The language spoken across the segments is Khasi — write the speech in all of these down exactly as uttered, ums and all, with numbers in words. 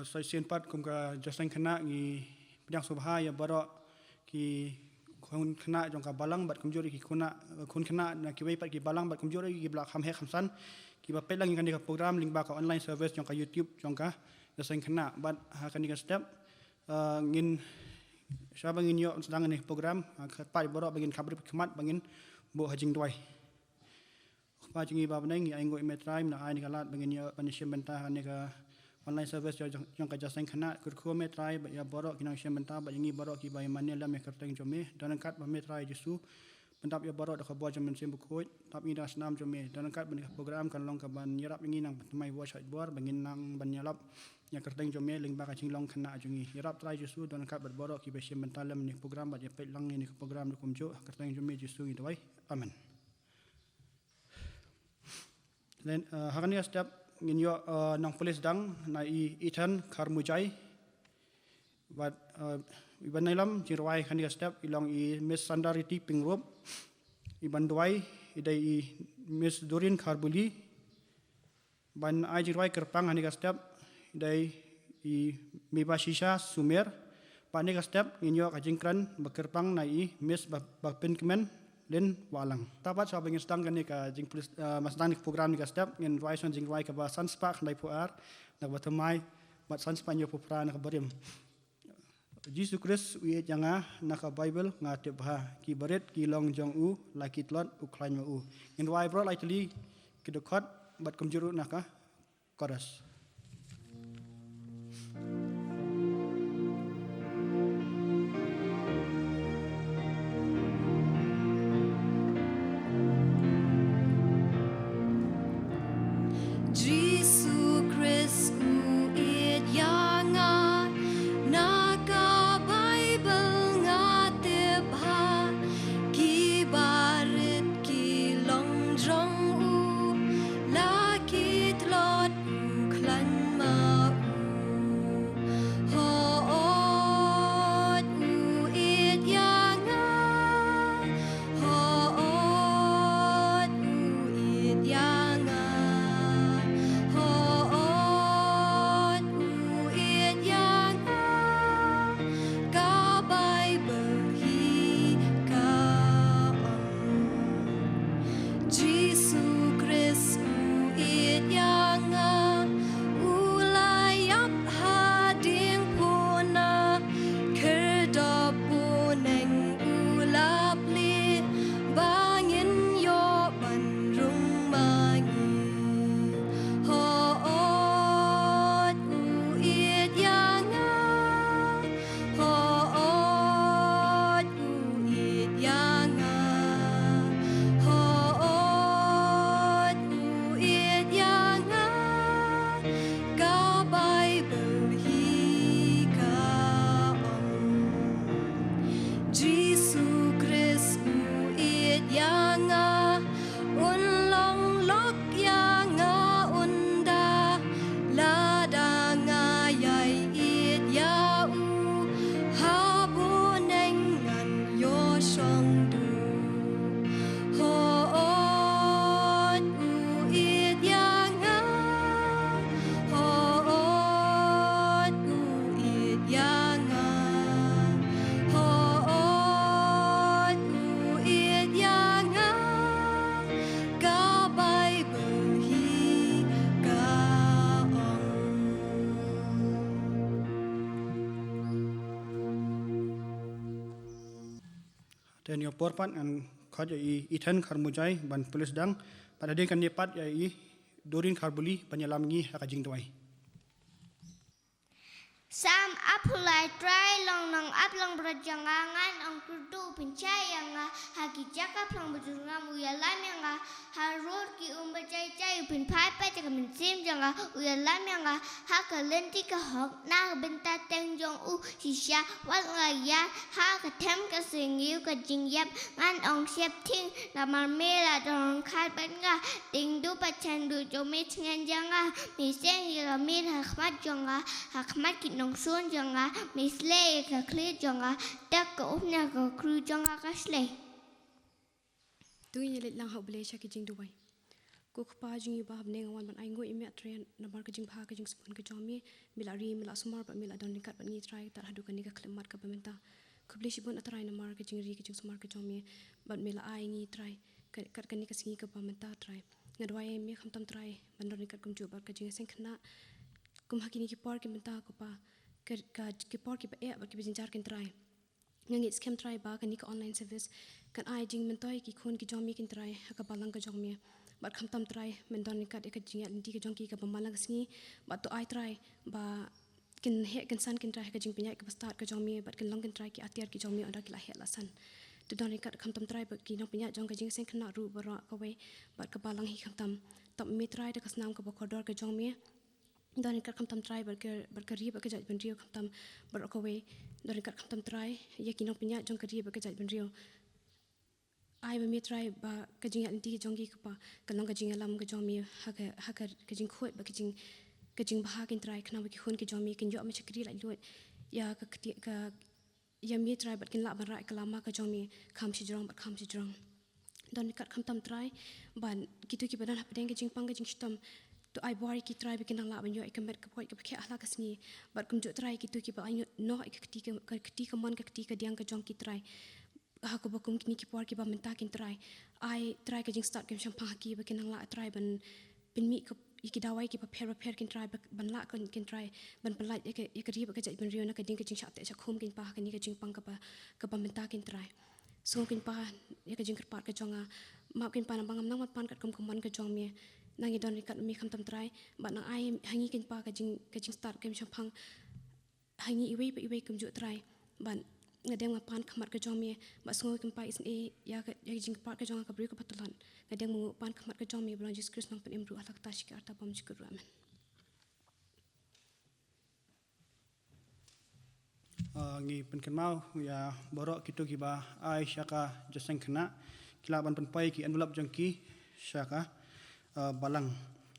Sa shisien pat kum ka Jingïaseng Khynnah ngi pdiang sngewbha ïa baroh ki khun khynnah jong ka balang bad kumjuh ki khynnah, khun khynnah na kiwei pat ki balang bad kumjuh ki ba la kham heh kham san kiba peit lang ïa kane ka program lyngba ka online service jong ka YouTube jong ka Jingïaseng Khynnah. Bad ha kane ka step, eh, ngin, shwa ba ngin ïoh sdang ïa ka program, eh, kyrpad ïa baroh ba ngin kham rit khmat ba ngin buh ha jingduwai. Kpa jong ngi ba ha bneng, ngi ainguh ïa me Trai, me la ai ïa ka lad ba ngin ïoh ban ïashim bynta ha kane ka online service jong, jong ka Jingïaseng Khynnah. Kyrkhu me Trai bad ïa baroh ki nongshim bynta bad ïa ngi baroh kiba ïa mane lem ïa ka kyrteng jong me. Don ryngkat bad me Trai Jisu. Pyndap ïa baroh da ka bor jong ka Mynsiem Bakhuid. Tap ngi da ka snam jong me. Don ryngkat bad kane ka program kan long kaban ïarap ïa ngi nang ban thymmai bor shaid bor ba ngin nang ban ïalap ïa ka kyrteng jong me lyngba ka jinglong khynnah jong ngi. Ïarap Trai Jisu, don ryngkat bad baroh kiba shim bynta lem ïa kane ka program bad ïa peit lang ïa kane ka program da kumjuh, ha ka kyrteng jong me Jisu ngi duwai. Amen. Then, uh, ha kane ka step ngin ïoh, uh, nongpule sdang na i Ethan Kharmujai. Bad, uh, i ban ïalam jingrwai ha kane ka step i long i Miss Sandariti Pyngrope. I ban duwai i dei i Miss Doreen Kharbuli. Ban ai jingrwai kyrpang ha kane ka step i dei i Mibashisha Sumer. Bad ha kane ka step ngin ïoh ka jingkren ba kyrpang na i Miss ba, ba pynkmen Lin Wahlang. Te pat shwa ba ngin sdang kane ka jingpule, eh, ba sdang kane ka program ha kane ka step, ngin rwai shuwa jingrwai kaba san spah khyndai phew ar, na kaba thymmai bad san spah hynñiew phew phra na kaba rim. Jisu Khrist u ïeit ïa nga, na ka Baibl nga tip bha, ki barit ki long jong u, la ki tlot u khlaiñ ma u. Ngin rwai baroh lai tylli ki dkhot bad kumjuh ruh na ka chorus. Jisu Khrist u ïeit ïa nga, na ka Baibl nga tip bha, ki barit ki long jong u, la ki tlot u khlaiñ ma u. Hooid u ïeit ïa nga, hooid u ïeit ïa nga, hooid u ïeit ïa nga, ka Baibl hi ka ong. Jisu Khrist u ïeit ïa nga, u la ïap ha diengphna, khyrdop bneng u la plie, ba ngin ïoh ban rung ma ngi. Hooid u ïeit ïa nga, hooid u ïeit ïa nga, hooid u ïeit ïa nga, ka Baibl hi ka ong. Jisu Khrist u ïeit ïa nga, un long lok ïa nga, un da lada nga ïai ïeit ïa u, ha bneng ngan ïoh shong duh. Hooid u ïeit ïa nga, hooid u ïeit ïa nga, hooid u ïeit ïa nga, ka Baibl hi ka ong. Te ïa por pat ngan khot ïa i Ethan Kharmujai ban pule sdang. Bad hadien kane pat ïa i Doreen Kharbuli ban ïalam ngi ha ka jingduwai. Sam ap u lai Trai long nongap long bret jong nga, ngan ong kyrduh u pynshai ïa nga ha ki jaka phlong ba jyrngam, u ïalam ïa nga ha rud ki um ba jai jai, u pynphai pat ïa ka mynsiem jong nga, u ïalam ïa nga ha ka lynti ka hok na ka bynta teng jong u. Shisha wat nga ïaid ha ka them ka sniew ka jingïap, ngan ong sheptieng namar me la don ryngkat bad nga. Diengduh bad shaniah jong me thngan jong nga, me seng ïa ka miet ha khmat jong nga, ha khmat ki nongshun jong nga, me sleh ïa ka khlieh jong nga, te ka umne ka kru jong nga ka sleh. To ngin ïa leit lang ha U Blei sha ki jingduwai. Ko Kpa jong ngi ba ha bneng, nga wan ban ai nguh ïa me, Trai, namar ka jingbha ka jingsbun ka jong me. Me la ri, me la sumar bad me la don ryngkat bad ngi, Trai, tad haduh kane ka khyllipmat kaba mynta. Khublei shibun, A Trai, namar ka jingri ka jingsumar ka jong me bad me la ai ngi, Trai, ka, kat kane ka sngi kaba mynta, Trai. Nga duwai ïa me khamtam, Trai, ban don ryngkat kumjuh bad ka jingïaseng khynnah kum ha kine ki por ki mynta, ko Pa, ka, ka, ki por kiba eh bad kiba jynjar, ko Trai. Nga ngeit skhem, Trai, ba kane ka online service kan ai jingmyntoi ïa ki khun ki jong me, ko Trai, ha ka balang ka jong me. Bad khamtam, Trai, men don ryngkat ïa ka jingïaid lynti ka jong ki kaba man la ka sngi. Bad to ai, Trai, ba kin heh kin san, ko Trai, ha ka jingpynïaid kaba stad ka jong me, bad kin long, ko Trai, ki atiar ki jong me ynda ki la heh la san. To don ryngkat khamtam, Trai, bad ki nongpynïaid jong ka jingïaseng khynnah ruh baroh kawei, bad ka balang hi khamtam. Tap me, Trai, da ka snam kaba kordor ka jong me. Don ryngkat khamtam, Trai, bad ka, bad ka ri bad ka jaitbynriew khamtam baroh kawei. Don ryngkat khamtam, Trai, ïa ki nongpynïaid jong ka ri bad ka jaitbynriew. Ai ba me, Trai, ba ka jingïaid lynti ka jong ki, ko Pa, kan long ka jingïalam ka jong me ha ka, ha ka, ka jingkhuid bad ka jing, ka jingbha, ko Trai, khnang ba ki khun ki jong me kin ïoh ban shakri laitluid ïa ka kti, ka, ïa me, Trai, bad kin lah ban rah ïa ka lama ka jong me kham shajrong bad kham shajrong. Don ryngkat khamtam, Trai, bad kito kiba don hapdeng ka jingpang ka jingshitom. To ai bor ïa ki, Trai, ba kin nang lah ban ïoh ïa ka met ka pyrkhat kaba kheh ha la ka sngi. Bad kumjuh, Trai, kito kiba la ïoh noh ïa ka kti ka, ka kti kamon, ka kti kadiang ka jong ki, Trai, ha kaba kum kine ki por kiba mynta, ko Trai. Ai, Trai, ka jingstad ka jingshemphang ha ki ba kin nang lah, Trai, ban pynmih ka, ïa ki dawai kiba pher bapher, ko Trai, ba, ban lah, ko, ko Trai, ban pyllait ïa ka, ïa ka ri bad ka jaitbynriew na ka ding ka jingshah teh shah khum, ko Pa, ha kane ka jingpang kaba, kaba mynta, ko Trai. Sngew, ko Pa, ïa ka jingkyrpad ka jong nga. Map, ko Pa, namar ba ngam nang ban pan katkum ka mon ka jong me. Nang ïadon ryngkat me khamtam, Trai, bad nang ai ha ngi, ko Pa, ka jing, ka jingstad ka jingshemphang ha ngi iwei pa iwei kumjuh, Trai. Bad nga dem nga pan khmat ka jong me, bad sngew, ko Pa, isynei ïa ka, ïa ka jingkyrpad ka jong nga, ka briew kaba tlot. Nga dem nga pan khmat ka jong me, ba long Jisu Khrist Nongpynim ruh, ha la ka kyrteng ka arta bymjukut ruh. Amen. Ah, ngi pynkynmaw ïa baroh kito kiba ai sha ka jingïaseng khynnah, ki lah ban pynpoi ki envelope jong ki sha ka, ah, balang.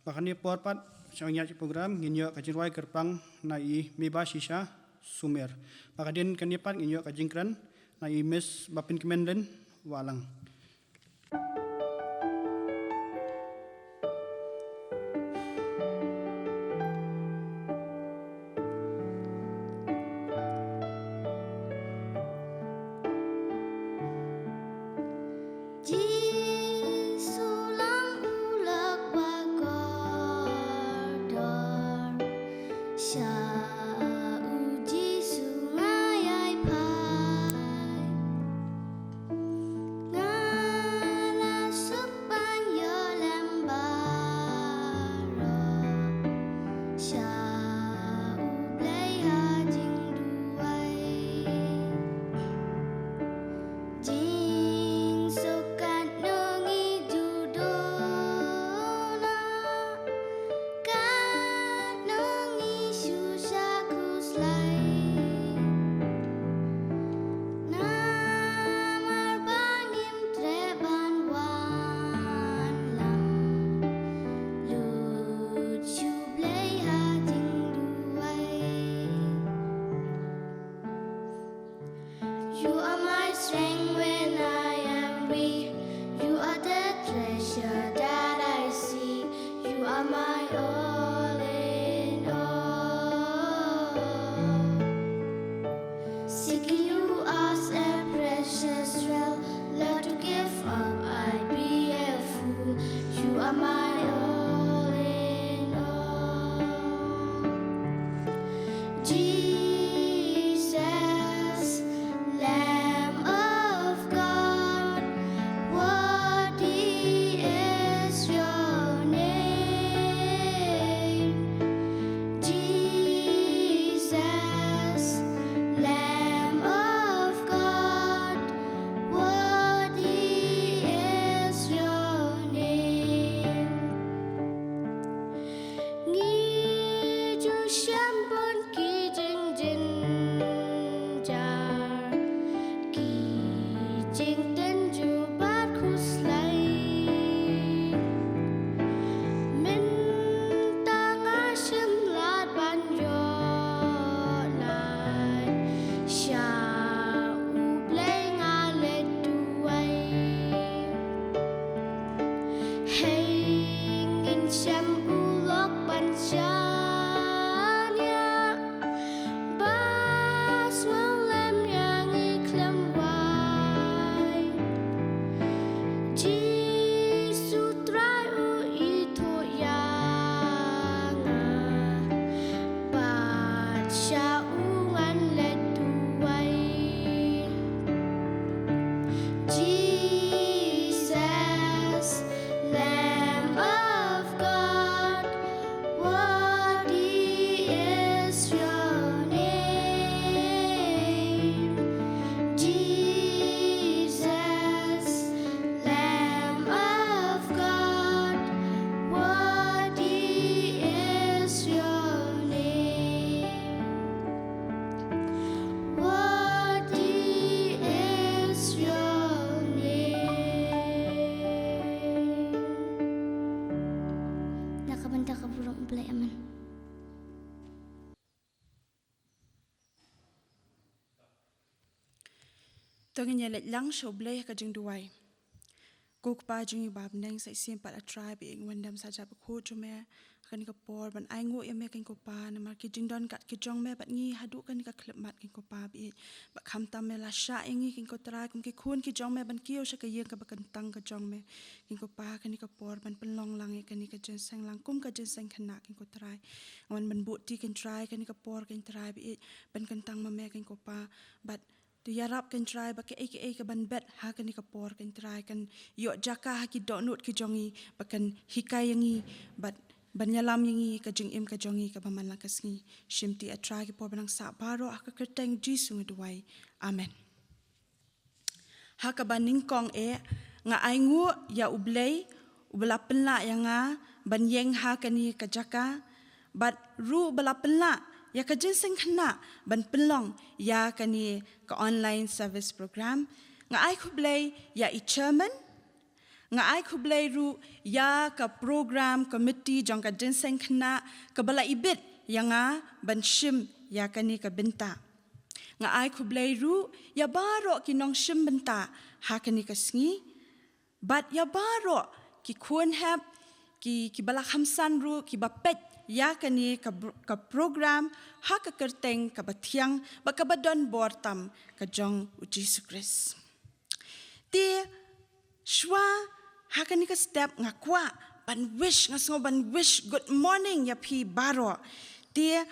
Ba kane por pat, sha ngi ïa ki program, ngin ïoh ka jingrwai kyrpang na i Meba Shisha Sumer. Ba hadien kane pat ngin ïoh ka jingkren na i Miss Bapynkmenlyn Wahlang. Jisu lang u lok ba kordor, sha u Jisu nga ïai phai. Nga Da ka burom U Blei, amen. To ngin ïa leit lang sha U Blei ha ka jingduwai. Ko Kpa jong ngi ba ha bneng, sa shisien pat A Trai ba ïeit, ngi wan dem sha jrong bakhuid jong me ha kane ka por ban ainguh ïa me ko Kpa, namar ki jingdon kat ki jong me bad ngi haduh kane ka khyllipmat ko Kpa ba ïeit. Bad khamtam me la shah ïa ngi ko Trai kum ki khun ki jong me ban kiew sha ka ïing kaba kyntang ka jong me ko Kpa ha kane ka por, ban pynlong lang ïa kane ka jingïaseng lang kum ka jingïaseng khynnah ko Trai. Ngi wan ban buh ti ko Trai ha kane ka por ko Trai ba ïeit, ban kyntang ma me ko Kpa. Bad to ïarap ko Trai ba kaei kaei kaban bet ha kane ka por ko Trai kan ïoh jaka ha ki dohnud ki jong ngi, ba kan hikai ïa ngi bad ban ïalam ïa ngi ka jingim ka jong ngi kaba man la ka sngi. Shim ti A Trai ki por ba nang sah baroh, ha ka kyrteng Jisu nga duwai. Amen. Ha kaba nyngkong eh, nga ainguh ïa U Blei uba la pynlah ïa nga ban ïeng ha kane ka jaka, bad ruh ba la pynlah ïa ka jingïaseng khynnah ban pynlong ïa kane ka online service program. Nga ai khublei ïa i chairman, nga ai khublei ruh ïa ka program committee jong ka jingïaseng khynnah kaba la ibit ïa nga ban shim ïa kane ka bynta. Nga ai khublei ruh ïa baroh ki nongshim bynta ha kane ka sngi, bad ïa baroh ki khun hep, ki, kiba la kham san ruh, kiba peit ïa kane ka br-, ka program ha ka kyrteng kaba thiang bad kaba don bor tam ka jong U Jisu Khrist. Te shuwa ha kane ka step nga kwah ban wish, nga sngew ban wish good morning ïa phi baroh. Te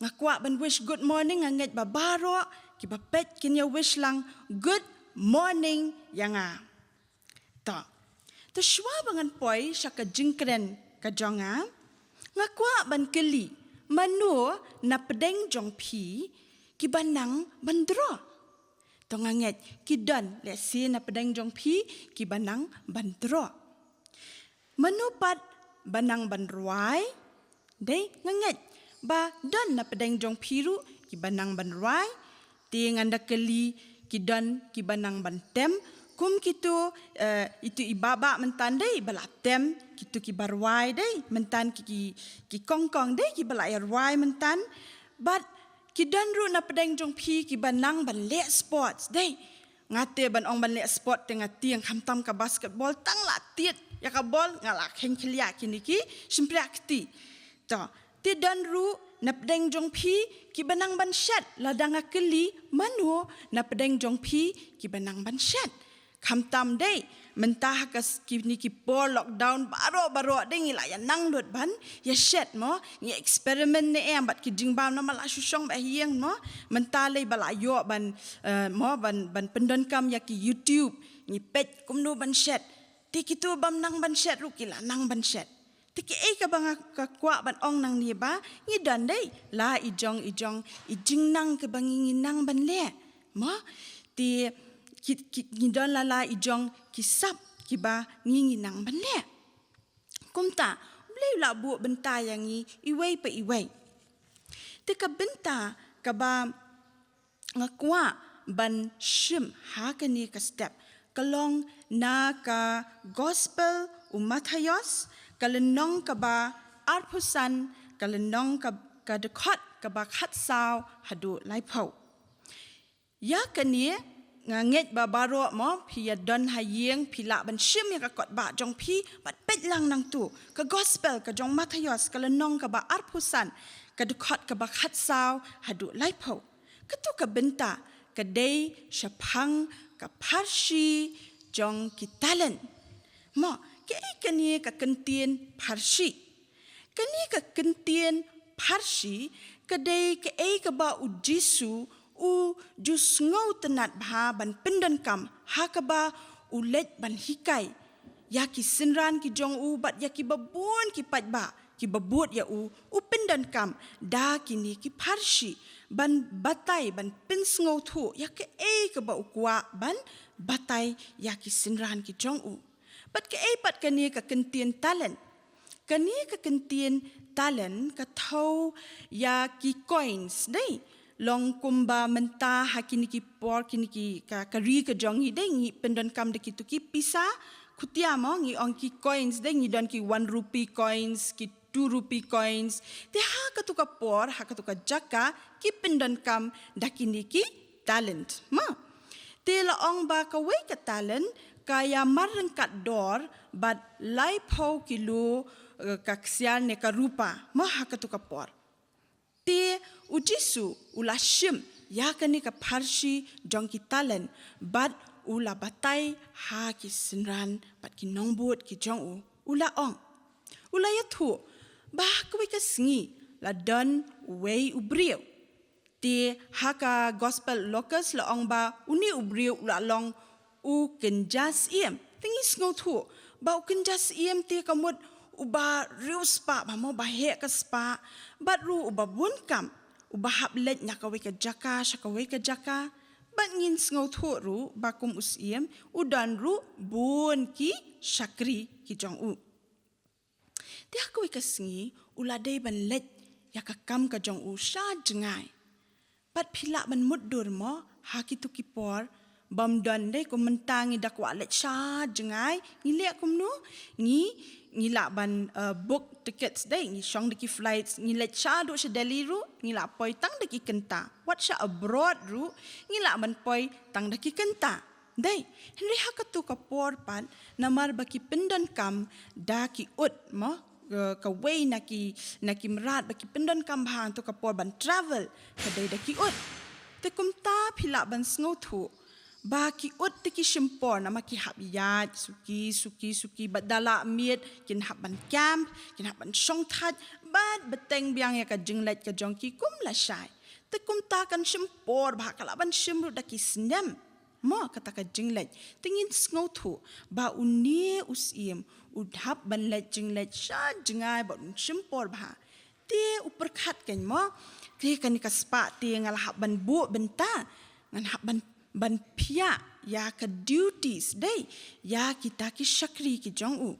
nga kwah ban wish good morning, nga ngeit ba baroh kiba peit kin ïa wish lang good morning ïa nga. To. Te shuwa ba ngan poi sha ka jingkren ka jong nga, nga kwah ban kylli, mano na pdeng jong phi kiba nang ban draw? To nga ngeit ki don lehse na pdeng jong phi kiba nang ban draw. Mano pat ba nang ban rwai? Dei, nga ngeit ba don na pdeng jong phi ruh kiba nang ban rwai. Te ngan da kylli, ki don kiba nang ban tem, kum kito, eh, ito i Baba myntan dei ba la tem, kito kiba rwai dei myntan, ki, ki, ki kongkong dei kiba la ïa rwai myntan. Bad ki don ruh na pdeng jong phi kiba nang ban leh sports dei. Nga te ban ong ban leh sport te nga tieng, khamtam ka basketball, tang la tied ïa ka ball nga la kheiñ khylliah kine ki shympriah kti. To, te don ruh na pdeng jong phi kiba nang ban shet, lada nga kylli mano na pdeng jong phi kiba nang ban shet. Khamtam dei mynta ha ka s-, kine ki por lockdown baroh baroh dei ngi la ïa nang lut ban ïa shet mo, ngi experiment ne em bad ki jingbam namar la shu shong bad ha ïing mo. Mynta lei ba la ïoh ban, eh, mo, ban, ban pyndonkam ïa ki YouTube, ngi peit kumno ban shet. Te kito bym nang ban shet ruh ki la nang ban shet. Te kaei kaba nga, ka kwah ban ong nangne ba ngi don dei la i jong i jong i jingnang kaba ngi, ngi nang ban leh mo. Te ki, ki, ngi don la la i jong ki sap kiba ngi, ngi nang ban leh. Kumta U Blei u la buh bynta ïa ngi iwei pa iwei. Te ka bynta kaba nga kwah ban shim ha kane ka step ka long na ka Gospel u Mathaios, ka lynnong kaba arphew san, ka lynnong ka, ka dkhot kaba khatsaw haduh laiphew. Ïa kane nga ngeit ba baroh mo phi ïa don ha ïing, phi lah ban shim ïa ka kot bah jong phi bad peit lang nangtu. Ka Gospel ka jong Mathaios, ka lynnong kaba arphew san, ka dkhot kaba khatsaw haduh laiphew. Katu ka bynta ka dei shaphang ka pharshi jong ki talent. Mo, kaei kane ka kyntien pharshi? Kane ka kyntien pharshi ka dei kaei kaba U Jisu u ju sngewtynnad bha ban pyndonkam ha kaba u leit ban hikai ïa ki synran ki jong u bad ïa kiba bun ki paidbah kiba bud ïa u, u pyndonkam da kine ki pharshi ban batai, ban pynsngewthuh ïa kaei kaba u kwah ban batai ïa ki synran ki jong u. Bad kaei pat kane ka kyntien talent? Kane ka kyntien talent ka thew ïa ki coins dei. Long kumba mynta ha kine ki por, kine ki ka, ka ri ka jong ngi dei ngi pyndonkam da kitu ki pisa khutia mo, ngi ong ki coins dei, ngi don ki one rupee coins, ki two rupee coins. Te ha katu ka por, ha katu ka jaka, ki pyndonkam da kine ki talent. Ma. Te la ong ba kawei ka talent, ka ïa mar ryngkat dor, bad laiphew kilo, eh, ka ksiar ne ka rupa. Ma ha katu ka por. Te u Jisu u la shim ïa kane ka pharshi jong ki talent, bad u la batai ha ki synran bad ki nongbud ki jong u. U la ong. U la ïathuh, ba ha kawei ka sngi, la don uwei u briew. Te ha ka gospel Lukas la ong ba une u briew u la long u kynja syiem. Te ngi sngewthuh, ba u kynja syiem te ka mut uba riewspah, ba mo ba heh ka spah, bad ruh uba bun kam, uba hap leit na kawei ka jaka, sha kawei ka jaka, bad ngin sngewthuh ruh, ba kum u syiem, u don ruh bun ki shakri ki jong u. Te ha kawei ka sngi, u la dei ban leit, ïa ka kam ka jong u sha jngai. Bad phi lah ban mutdur mo, ha kitu ki por, bym don dei kum mynta ngi da kwah leit sha jngai, ngi leh kumno, ngi, ngi lah ban, eh, book tickets dei, ngi shong da ki flights, ngi leit sha duh sha Delhi ruh, ngi lah poi tang da ki kynta, wat sha abroad ruh, ngi lah ban poi tang da ki kynta. Dei, hynrei ha katu ka por pat, namar ba ki pyndonkam da ki ut mo, eh, kawei na ki, na ki mrad ba ki pyndonkam bha hangtu ka por ban travel, ka dei da ki ut. Te kumta phi lah ban sngewthuh, ba ki ut te ki shim por, namar ki hap ïaid, suki, suki, suki, bad da la miet, kin hap ban camp, kin hap ban shong thait, bad bteng biang ïa ka jingleit ka jong ki kum lashai. Te kumta kan shim por bha, ka lah ban shim ruh da ki snem. Mo, kata ka jingleit. Te ngin sngewthuh, ba une u syiem, u hap ban leit jingleit sha jngai bad un shim por bha. Te u pyrkhat kan mo, te kane ka spah te nga la hap ban buh bynta, ngan hap ban, ban phiah ïa ka duties dei, ïa kita ki shakri ki jong u.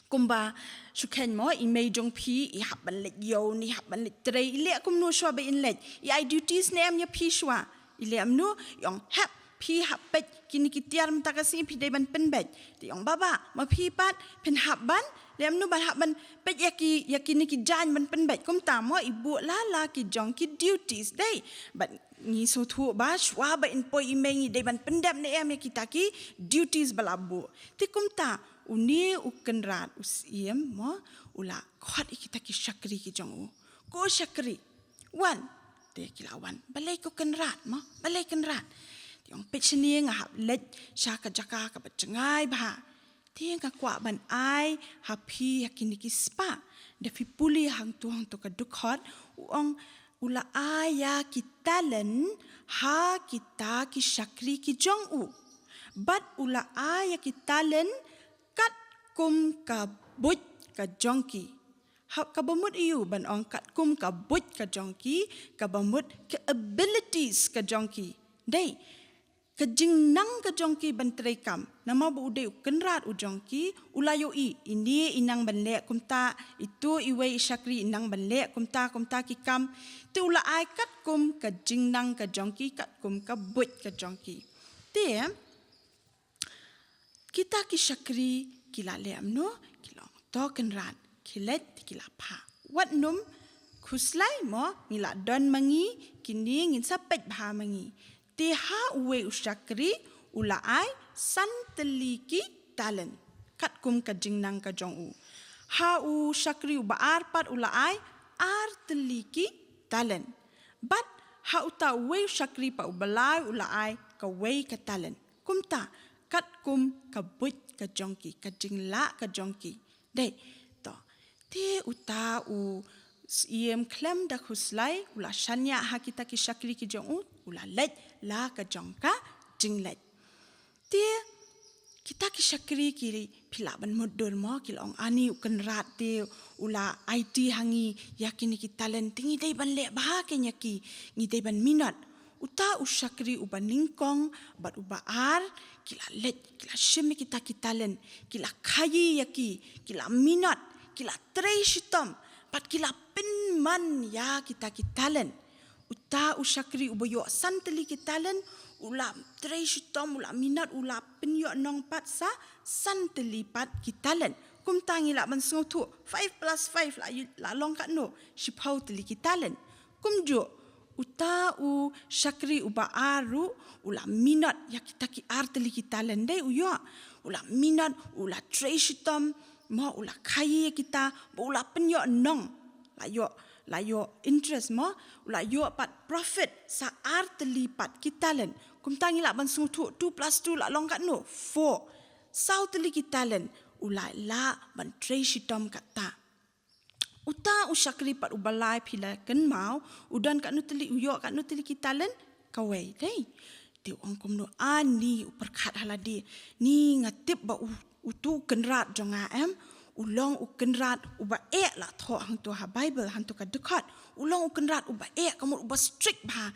Kumba, shu kheiñ mo, i mei jong phi, i hap ban leit ïew, i hap ban leit trei, i leh kumno shuwa ba in leit. I ai duties ne em ïa phi shuwa. I leh kumno, i ong hep, phi hap peit, kine ki tiar mynta ka sngi phi dei ban pynbeit. Te i ong baba, ma phi pat, phin hap ban, leh kumno ban hap ban, peit ïa ki, ïa kine ki jaiñ ban pynbeit. Kumta mo, i buh la la ki jong ki duties dei. Bad ngi sngewthuh ba, shuwa ba in poi i mei ngi dei ban pyndep ne em ïa kita ki duties ba la buh. Te kumta, une u kynrad u syiem mo, u la khot ïa kita ki shakri ki jong u. Ko shakri, wan, te ki la wan, balei ko kynrad mo, balei kynrad. Te ong peit shane nga hap leit, sha ka jaka kaba jngai bha. Te nga kwah ban ai, ha phi ïa kine ki spah. Da phi pule hangtu hangtu ka dkhot, u ong u la ai ïa ki talent, ha kita ki shakri ki jong u. Bad u la ai ïa ki talent, katkum ka buit ka jong ki. Ha, kaba mut aiu ban ong katkum ka buit ka jong ki, kaba mut ka abilities ka jong ki. Dei, ka jingnang ka jong ki ban trei kam. Namar ba u dei u kynrad u jong ki, u la ïohi, ine i nang ban leh kumta, itu iwei i shakri i nang ban leh kumta, kumta ki kam. Te u la ai katkum ka jingnang ka jong ki, katkum ka buit ka jong ki. Te, kita ki shakri ki la leh kumno, ki la ong to kynrad, khie leit te ki la phah. Wat nym khuslai mo, ngi la don ma ngi, kine ngin sa peit bha ma ngi. Te ha uwei u shakri, u la ai, san tylli ki talent. Katkum ka jingnang ka jong u. Ha u shakri uba ar pat u la ai, ar tylli ki talent. Bad ha uta uwei u shakri pat uba lai u la ai, kawei ka talent. Kumta, katkum ka buit ka jong ki, ka jinglah ka jong ki. Dei, to. Te uta u syiem khlem da khuslai, u la shaniah ha kita ki shakri ki jong u, u la leit la ka jong ka jingleit. Te, kita ki shakri ki phi lah ban mutdur mo, ki la ong ani u kynrad te, u la aiti ha ngi, ïa kine ki talent, te ngi dei ban leh bha kein ïa ki, ngi dei ban minot. Uta u shakri uba nyngkong, bad uba ar, ki la leit, ki la shim ïa kita ki talent, ki la khaii ïa ki, ki la minot, ki la trei shitom, bad ki la pynman ïa kita ki talent. Uta u shakri uba ïoh san tylli ki talent, u la trei shitom, u la minot, u la pynïoh nong pat sa, san tylli pat ki talent. Kumta ngi lah ban sngewthuh, five plus five lah, lah long katno? Shiphew tylli ki talent. Kumjuh, uta u shakri uba ar ruh, u la minot ïa kita ki ar tylli ki talent, dei u ïoh. U la minot, u la trei shitom, mo, u la khaïi ïa kita, bad u la pynïoh nong. La ïoh, la ïoh interest mo, u la ïoh pat profit sa ar tylli pat ki talent. Kumta ngi lah ban sngewthuh, two plus two lah long katno? Four. Saw tylli ki talent, u la lah ban trei shitom kata. Uta u shakri pat uba lai, phi la kynmaw, u don katno tylli, u ïoh katno tylli ki talent? Kawei, dei. Te u ong kumno, ani, u pyrkhat ha lade. Ni, nga tip ba u, utu u kynrad jong nga, em, u long u kynrad uba eh, la thoh hangto ha Bible, hangto ka dkhot. U long u kynrad uba eh, ka mut uba strict bha.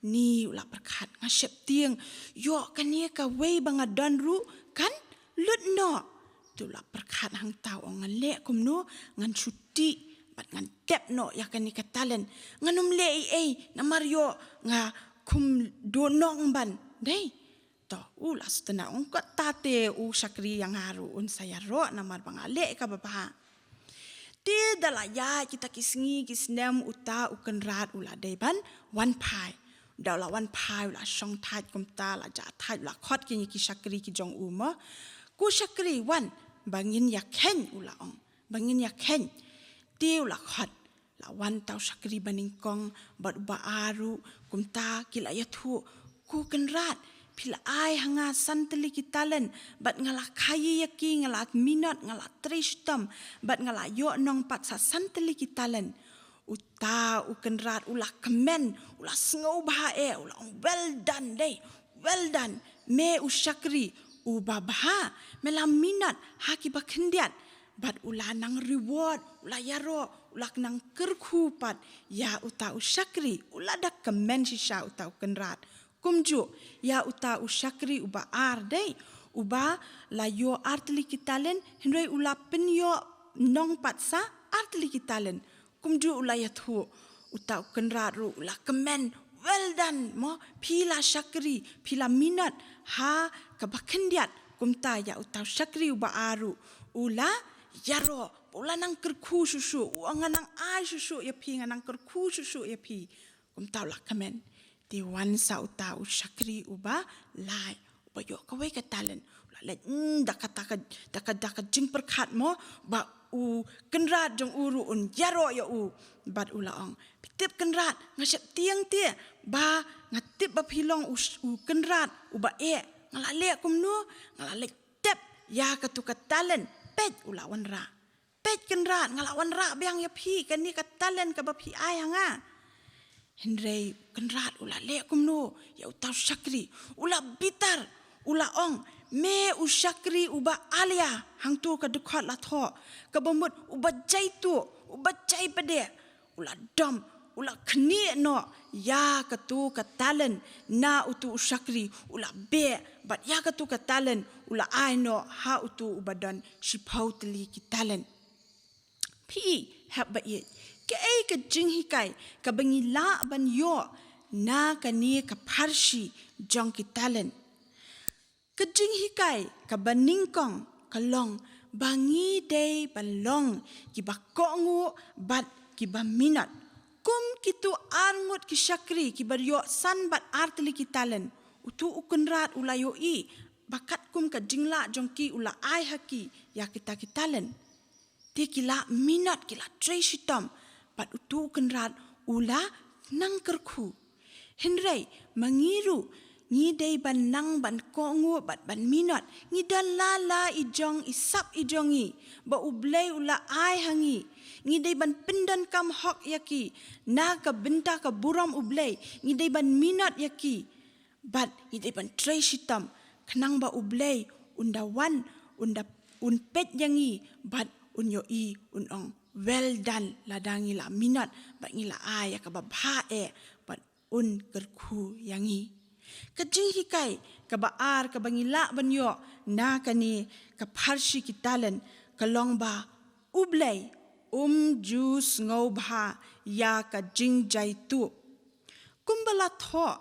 Ni, u la pyrkhat, nga sheptieng, ïoh kane kawei ba nga don ruh kan lut noh. Te u la pyrkhat hangta, u ong, ngan leh kumno, ngan shu tih bad ngan tep noh ïa kane ka talent. Ngan ym leh ei ei, namar ïoh nga khum duh nong ban, dei. To, u la sdang, u ong, kata te u shakri ïa nga ruh un sa ïaroh namar ba nga leh kaba bha. Te da la ïaid kita ki sngi ki snem, uta u kynrad u la dei ban wan phai. Da u la wan phai, u la shong thait kumta, la jah thait, u la khot kine ki shakri ki jong u mo. Ko shakri, wan, ba ngin ïa kheiñ, u la ong. Ba ngin ïa kheiñ. Te u la khot. La wan uta u shakri ba nyngkong bad uba ar ruh, kumta ki la ïathuh, ko kynrad, phi la ai ha nga san tylli ki talent, bad nga la khaïi ïa ki, nga la minot, nga la trei shitom, bad nga la ïoh nong pat sa san tylli ki talent. Uta u kynrad u la kmen, u la sngewbha eh, u la ong, well done, dei, well done, me u shakri uba bha, me la minot ha kiba khyndiat. Bad u la nang reward, u la ïaroh, u la nang kyrkhu pat ïa uta u shakri, u la da kmen shisha uta u kynrad. Kumjuh ïa uta u shakri uba ar, dei, uba la ïoh ar tylli ki talent, hynrei u la pynïoh nong pat sa ar tylli ki talent. Kumjuh u la ïathuh, uta u kynrad ruh u la kmen, well done mo, phi la shakri, phi la minot ha kaba khyndiat. Kumta ïa uta u shakri uba ar ruh u la ïaroh, u la nang kyrkhu shuh shuh, u ong, nga nang ai shuh shuh ïa phi, nga nang kyrkhu shuh shuh ïa phi. Kumta u la kmen. Te wan sa uta u shakri uba lai, uba ïoh kawei ka talent. U la leit, mm, da kata ka, da ka, da ka jingpyrkhat mo, ba u kynrad jong u ruh un ïaroh ïa u. Bad u la ong, phi tip kynrad, nga sheptieng te, ba nga tip ba phi long u sh-, u kynrad uba eh, nga la leh kumno, nga la leit tep ïa katu ka talent. Peit, u la wanrah. Peit kynrad, nga la wanrah biang ïa phi kane ka talent kaba phi ai ha nga. Hynrei kynrad u la leh kumno ïa uta u shakri? U la bitar, u la ong, me u shakri uba alia, hangto ka dkhot la thoh, kaba mut uba jaituh, uba jaipdeh. U la dom, u la khnieh noh ïa katu ka talent na utu u shakri, u la beh, bad ïa katu ka talent u la ai noh ha utu uba don shiphew tylli ki talent. Phi hap ba ïeit, kaei ka jinghikai kaba ngi lah ban ïoh na kane ka pharshi jong ki talent? Ka jinghikai kaba nyngkong ka long ba ngi dei ban long kiba kohnguh bad kiba minot. Kum kitu arngut ki shakri kiba ïoh san bad ar tylli ki talent, utu u kynrad u la ïohi ba katkum ka jinglah jong ki u la ai ha ki ïa kita ki talent. Te ki la minot, ki la trei shitom, bad utu u kynrad u la nang kyrkhu. Hynrei ma ngi ruh, ngi dei ban nang ban kohnguh bad ban minot. Ngi don la la i jong i sap i jong ngi ba U Blei u la ai ha ngi. Ngi dei ban pyndonkam hok ïa ki na ka bynta ka burom U Blei. Ngi dei ban minot ïa ki. Bad ngi dei ban trei shitom khnang ba U Blei un da wan, un da, un peit ïa ngi, bad un ïohi, un ong, well done, lada ngi la minot bad ngi la ai ïa kaba bha eh, bad un kyrkhu ïa ngi. Ka jinghikai kaba ar kaba ngi lah ban ïoh na kane ka pharshi ki talent ka long ba U Blei um ju sngewbha ïa ka jingjaituh. Kumba la thoh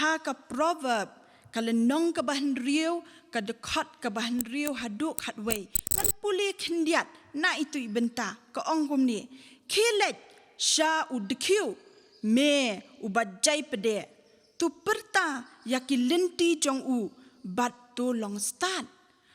ha ka Proverb, ka lynnong kaba hynriew, ka dkhot kaba hynriew haduh khatwei, la pule khyndiat na itu i bynta, ka ong kumne: Khie leit sha u dkhiew, me uba jai pdeh. To pyrta ïa ki lynti jong u bad to long stad.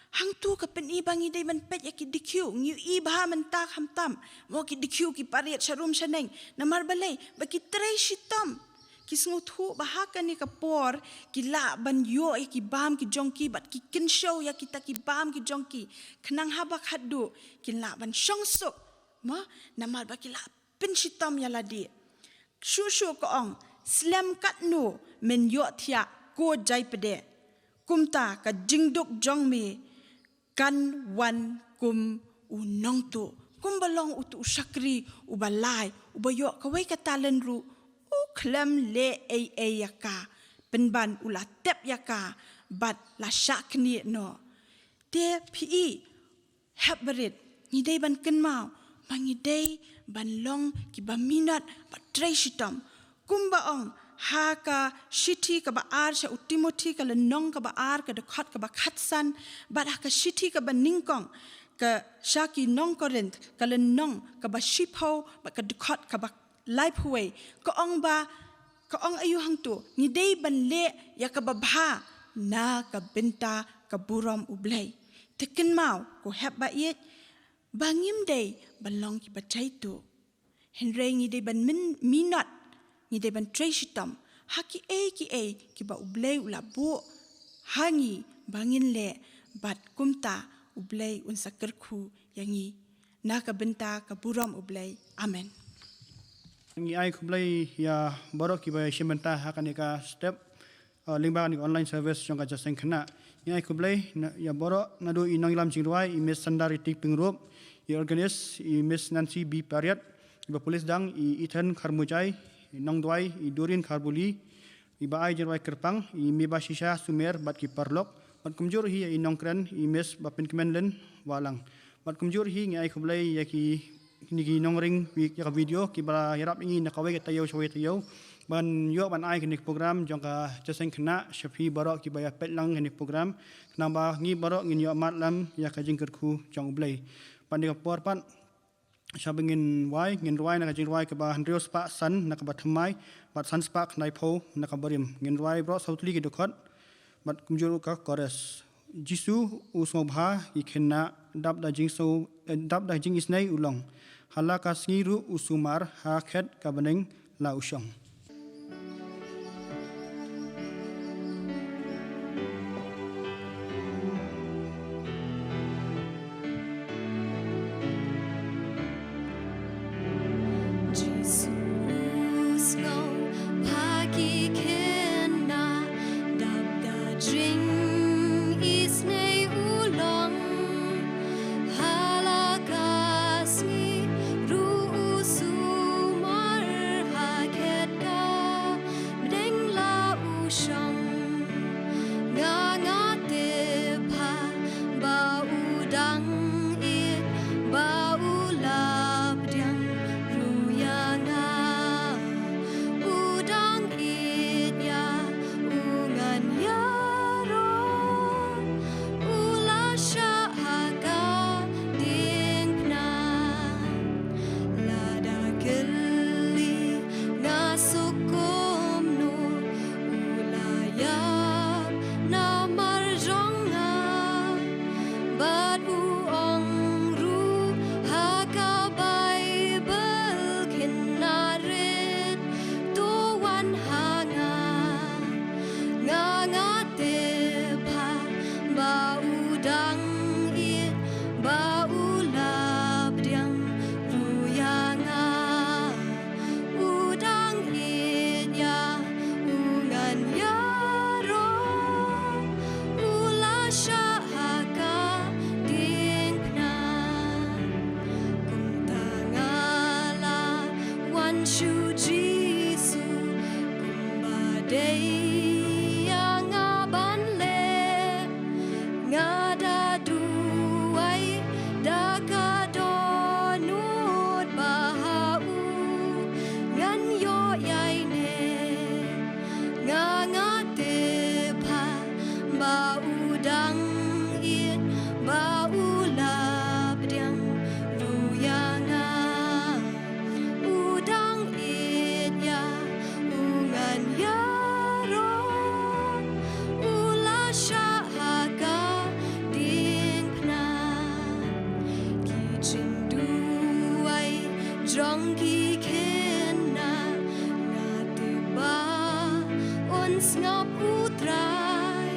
Hangto ka pyni ba ngi dei ban peit ïa ki dkhiew, ngi ïohi bha mynta khamtam. Mo ki dkhiew ki pariat sharum shaneng. Namar balei? Ba ki trei shitom. Ki sngewthuh ba ha kane ka por ki lah ban ïoh ïa ki bam ki jong ki bad ki kynshew ïa kita ki bam ki jong ki. Khnang haba khatduh kin lah ban shong suk. Mo, namar ba ki lah pynshitom ïa lade. Shuh shuh ka ong, slem katno men ïohthiah ko jai pdeh. Kumta ka jingduk jong me kan wan kum u nongtuh. Kumba long utu u shakri uba lai, uba ïoh kawei ka talent ruh, u khlem leh ei ei ïa ka. Pynban u la tep ïa ka bad la shah knieh noh. Te phi i, hep barit, ngi dei ban kynmaw ba ngi dei ban long kiba minot bad trei shitom. Kumba ong ha ka shithi kaba ar sha u Timothi, ka lynnong kaba ar, ka dkhot kaba khatsan, bad ha ka shithi kaba nyngkong ka sha ki nong Korinth, ka lynnong kaba shiphew bad ka dkhot kaba laiphew wei, ka ong ba, ka ong aïu hangto? Ngi dei ban leh ïa kaba bha na ka bynta ka burom U Blei. Te kynmaw ko hep ba ïeit, ba ngim dei ban long kiba jaituh. Hynrei ngi dei ban min-, minot, ngi dei ban trei shitom ha kiei kiei kiba U Blei u la buh ha ngi ba ngin leh, bad kumta U Blei un sa kyrkhu ïa ngi na ka bynta ka burom U Blei. Amen. Ngi ai khublei ïa baroh kiba ïashim bynta ha kane ka step, uh, lyngba kane ka online service jong ka Jingïaseng Khynnah. Ngi ai khublei na, ïa baroh, naduh i nongïalam jingrwai i Miss Sandari T Pyngrope, i organist i Miss Nancy B Pariat, iba pule sdang i Ethan Kharmujai, i nongduwai i Doreen Kharbuli, iba ai jingrwai kyrpang i Mebashisha Sumer bad ki paralok, bad kumjuh hi ïa i nongkren i Miss Bapynkmenlyn Wahlang. Bad kumjuh hi ngi ai khublei ïa ki, kine ki nongring wi-, ïa ka video kiba la ïarap ïa ngi na kawei ka taïew sha kawei ka taïew ban ïoh ban ai kane ka program jong ka Jingïaseng Khynnah sha phi baroh kiba ïa peit lang kane ka program, khnang ba ngi baroh ngin ïoh mad lem ïa ka jingkyrkhu jong U Blei. Bad ha kane ka por pat, shwa ba ngin wai, ngin rwai na ka jingrwai kaba hynriew spah san na kaba thymmai bad san spah khyndaiphew na kaba rim. Ngin rwai baroh saw tylli ki dkhot bad kumjuh ruh ka chorus. Jisu u sngewbha ïa ki khynnah, dap da jingsngew, eh, dap da jingisynei u long. Ha la ka sngi ruh u sumar, ha khet ka bneng la u shong. Jisu u sngewbha ïa ki khynnah, dap da jingisynei u long. Ha la ka sngi ruh u sumar, ha khet ka bneng la u shong. Nga nga tip ba u dang ïeit, ba u la pdiang ruh ïa nga. U dang ïeit ïa u ngan ïaroh, u la shah ha ka diengphna. Lada kylli nga suk kumno, u la ïap namar jong nga. Bad u ong ruh ha ka Baibl, khynnah rit, to wan ha nga. Nga nga tip ba u dang ïeit, ba u la pdiang ruh ïa nga. U dang ïeit ïa u ngan ïaroh, u la shah ha ka diengphna. Kumta nga la wan sha u Jisu, kumba dei ïa nga ban leh. Nga da duwai da ka dohnud ba ha u ngan ïoh ïaineh. Nga nga tip ba u dang ïeit, ba u la Ki khynnah nga tip ba un sngap U Trai.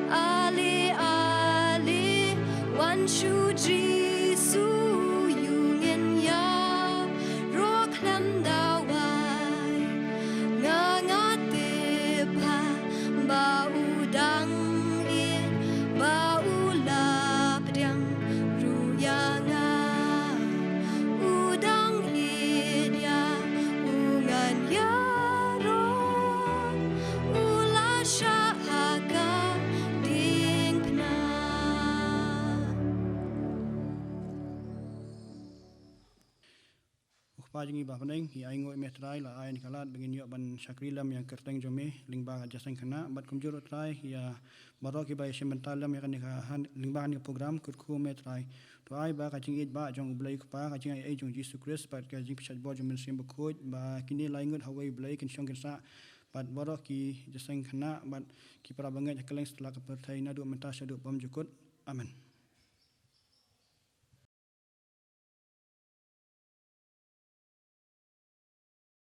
Ale ale wan shu Jisu, ïa ngin ïaroh khlem dawai. Nga nga tip ba u dang ïeit, ba u la pdiang ruh ïa nga. U dang ïeit ïa u ngan ïaroh, u la shah ha ka diengphna. U Kpa jong ngi ba ha bneng, ngi ainguh ïa me Trai, la ai ïa ngi ka lad ba ngin ïoh ban shakri lem ïa ka kyrteng jong me lyngba ka jingïaseng khynnah, bad kumjuh ruh Trai ïa baroh kiba ïashim bynta lem ïa kane ka, ha lyngba kane ka program, kyrkhu me Trai. To ai ba ka jingïeit ba jong U Blei U Kpa, ka jingaiei jong U Jisu Khrist, bad ka jingpynshlur jong U Mynsiem Bakhuid, ba kine lai ngut ha uwei U Blei kin shong kin sah bad baroh ki jingïaseng khynnah bad ki para bangeit ha kylleng satlak ka pyrthei, naduh mynta shaduh bymjukut. Amen.